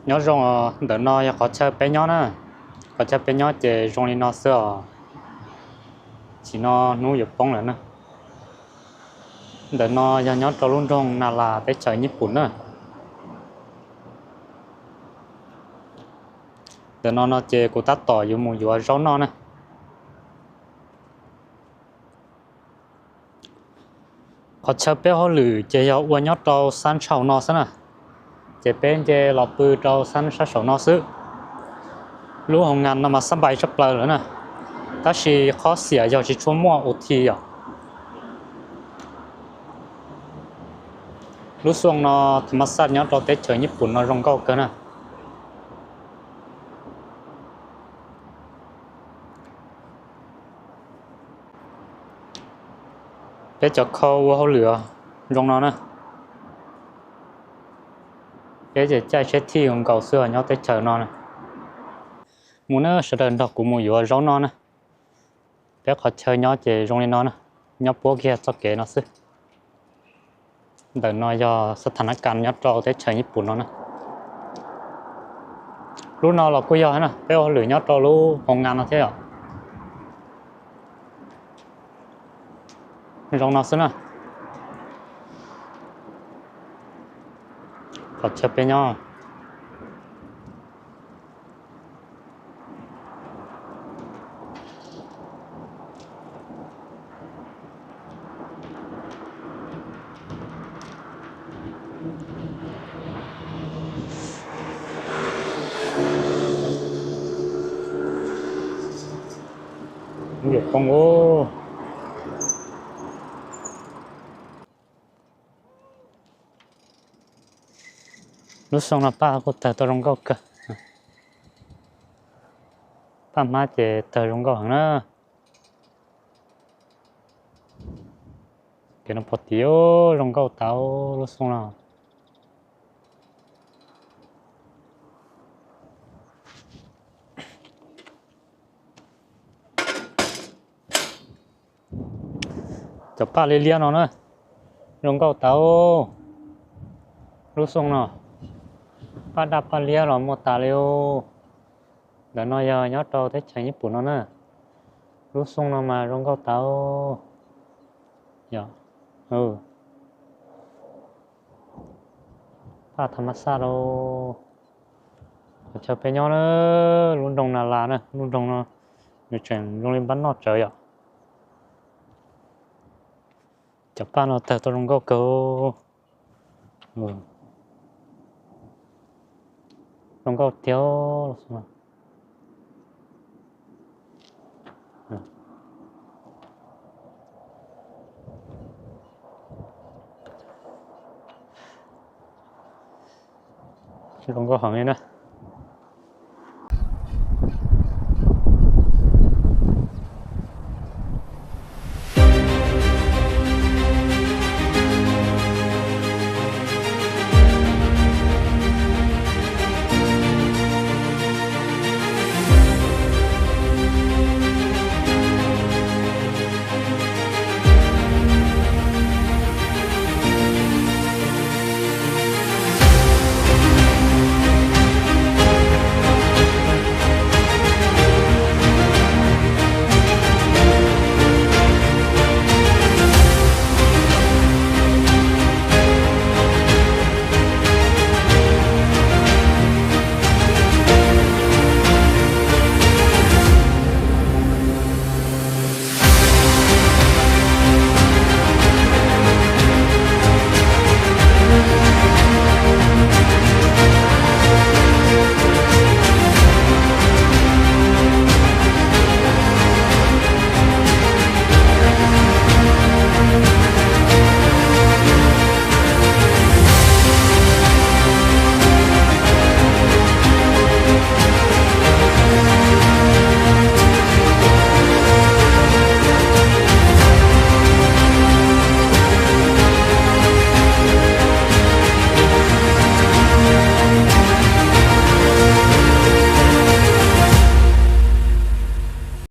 Nyob zoo, ntawm no yog qhov chaw peb nyob na. Qhov chaw peb nyob ces zoo li no xwb os. Tsis no hnub yuav poob lawm na. Ntawm no yog nyob rau lub nroog Nas Las teb chaws Nyij Pooj na. Ntawm no no ces kuv tab tom yuav mus yuav zaub noj na. Qhov chaw peb hauj lwm ces yog ua nyob rau sab ntshaum no xwb na. Ces peb nce los pw rau sab sab saum no xwb. Lub hoo ngas no mas xab npais tshaj plaws lawm na, tab sis qhov xiam yog tsis tshua muaj ua thi yom. Lub xoo no tha mas xaj nyob rau teb chaws Nyij Pooj no zoo nkauj kawg na. Peb cov khau ua hauj lwm zoo no na. Peb ces caij tsheb thij nkaus xwb nyob teb chaws no na. Mus na sawv daws nrog kuv mus yuav zaub noj na. Peb qhov chaw nyob ces zoo li no na, nyob puab kiag txoj kev no xwb. Ntawm no yog xab tha nab kas nyob rau teb chaws Nyij Pooj no na. Lub no los kuj yog na, peb ua hauj lwm nyob rau lub hoo ngas no thiab yom. Zoo no xwb na. Qhov chaw peb nyob. Lub xoo no paj kuj tawg tau zoo nkauj kawg. Paj hmab ces tawg zoo nkauj heev na. Kev no pom tid zoo nkauj tas lub xoo no. Cov paj liab liab no na, zoo nkauj tas lub xoo no. Paj daj paj liab los muaj tas li. Ntawm no yog nyob rau teb chaws Nyij Pooj no na. Lub xoo no mas zoo nkauj tas. Yog, paj tha mas xaj rau qhov chaw peb nyob na, lub nroog Nas Las na, lub nroog no nws tseem zoo li npab noj tsawv yom. Cov paj no tawg tau zoo nkauj kawg. Zoo nkauj tiag. Zoo nkauj heev li na.